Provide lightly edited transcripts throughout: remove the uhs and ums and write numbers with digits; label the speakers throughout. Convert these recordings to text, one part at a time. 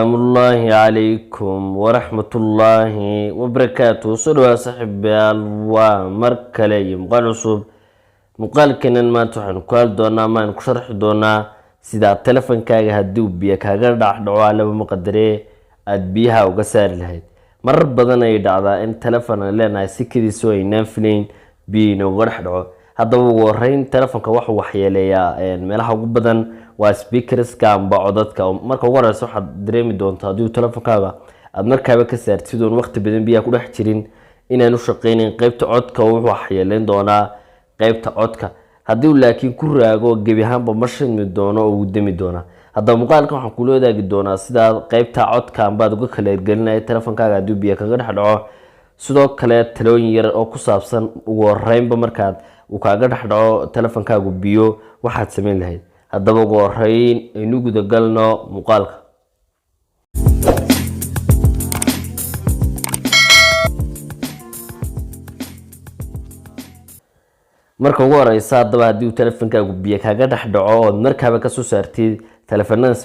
Speaker 1: Asalaamullaahi calaykum waraxmatullaahi wabarakaatu. Soo dhawaa, saaxiibayaal, waa mar kale iyo muuqaal cusub. Muuqaalkeenan maanta waxaynu ku hadli doonaa ama aynu ku sharxi doonaa sidaa telefonkaaga haddii uu biyo kaaga dhacdhaco, allaba ma qadaree, aada biyaha uga saari lahayd. Marar badan ayay dhacdaa in telefon aan leenahay si kadiisoo aynaan filayn biyo inooga dhex dhaco. Haddaba, ugu horeyn, telefonka waxuu waxyeeleeyaa meelaha ugu badan waa speakerska amba codadka. Marka ugu horeysa waxaad dareemi doontaa haddii uu telefonkaaga aada markaaba ka saartid oon waqti badan biyaha ku dhex jirin inaan u shaqeynayn qeybta codka, oo wuxuu waxyeeleyn doonaa qeybta codka. Haddii uu laakiin ku raago, gebi ahaanba ma shidmi doono oo uu demi doonaa. Haddaba, muuqaalkan waxaan kula wadaagi doonaa sidaa qeybta codka ambaad uga kala ergelinaya telefonkaaga haddii biyo kaga dhex dhaco. Sidoo kale, talooyin yar oo ku saabsan ugu horeynba markaad uu kaaga dhex dhaco telefonkaagu biyo waxaad samayn lahayd. Haddaba, ugu horeyn aynu gudagalno muuqaalka. Marka ugu horeysa, haddaba, haddii uu telefonkaagu biyo kaaga dhex dhaco ood markaaba kasoo saartid, telefonada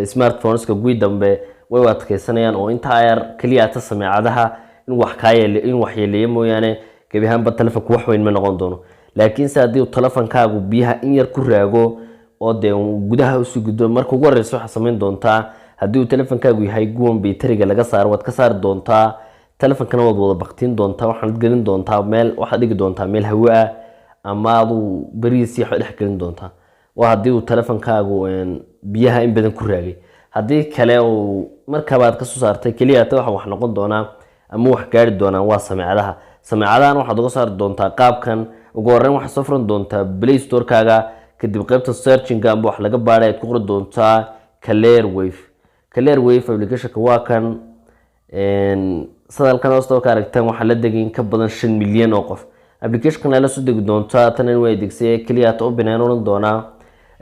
Speaker 1: smartphoneska guyi dambe way u adkeysanayaan oo intaa yar keliya ta sameecadaha in wax kaa yeele in waxyeeleeyo mooyaane, gebi ahaanba telefonku wax weyn ma noqon doono. Laakiinse haddii uu telefonkaagu biyaha in yar ku raago oo dee gudaha usii gudbo, marka ugu horeysa waxaad samayn doontaa, haddii uu telefonkaagu yahay guwan bayteriga laga saaro, waad ka saari doontaa telefonkana, waad wada baktiin doontaa, waxaad gelin doontaa meel, waxaad dhigi doontaa meel hawo ah ama aduu berihiisii waxaad dhex gelin doontaa. Waa haddii uu telefonkaagu biyaha in badan ku raagay. Haddii kale uu markaba aad kasoo saartay, keliya ta waxa wax noqon doonaa ama wax gaari doonaa waa sameecadaha. Sameecadahan waxaad uga saari doontaa qaabkan. Ugu horreyn waxaad soo furan doontaa Play Store-kaaga, kadib qaybta searchinga amba wax laga baadhay aad ku qori doontaa Clear Wave. Clear Wave applicationka waa kan. Sadalkan hoosta ka aragtaan, waxaa la degay in ka badan 5 milyan oo qof. Applicationkan la soo degi doontaa, tan waa adeegsaya, keliya ta open ayaan oran doonaa.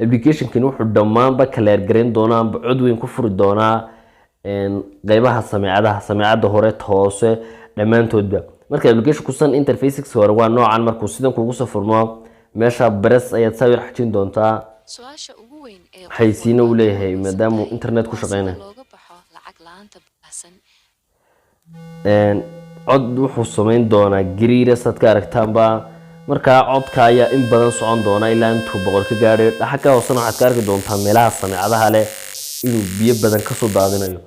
Speaker 1: Applicationkan wuxuu dhammaanba clear gareyn doonaa amba cod weyn ku furi doonaa qeybaha sameecadaha, sameecada hore, ta hoose, dhammaantoodba. Marka applicationku san interfaces hore waa noocan. Markuu sidan kugu soo furmo, meesha press ayaad sawir xajin doontaa.
Speaker 2: Su-aasha ugu weyn ee qof
Speaker 1: Xaysiino
Speaker 2: walba
Speaker 1: uu leeyahay
Speaker 2: aaminsan
Speaker 1: maadaama uu
Speaker 2: tahay
Speaker 1: internet ku
Speaker 2: waa sida
Speaker 1: shaqeynayo.
Speaker 2: looga baxo lacag la'aanta baahsan.
Speaker 1: Cod wuxuu samayn doonaa gariira, saad ka aragtaanba. Markaa codka ayaa in badan socon doona ilaa intuu 100 ka gaadhayo. Xagga hoosena waxaad ka arki doontaa meelaha sameecadaha leh inuu biyo badan kasoo daadinayo.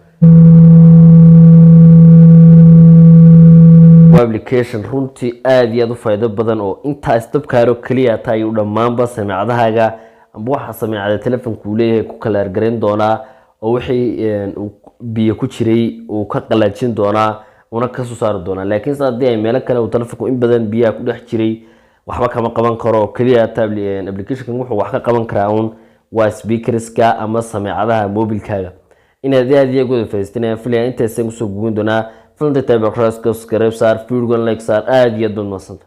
Speaker 1: Waa application runtii aada iyo aada u faa'iido badan oo intaa isdabkaaro keliya taa ayuu dhammaanba sameecadahaaga amba waxa sameecada telefonku uu leeyahay ku clear garayn doonaa, oo wixii uu biyo ku jiray uu ka qalaajin doonaa una kasoo saari doonaa. Laakiinse haddii ay meelo kale uu telefonku in badan biyaha ku dhex jiray, waxba kama qaban karo. Oo keliya taa applicationkan wuxuu wax ka qaban karaa uun waa speakerska ama sameecadaha mobilkaaga. Inaad aad iyo aad uga faa'iidaysanayaan filaya. Intaasaan kusoo gudbin doonaa. Filmta tabe, subscribe saar, videogan like saar. Aad iyo aad baad mahadsanta.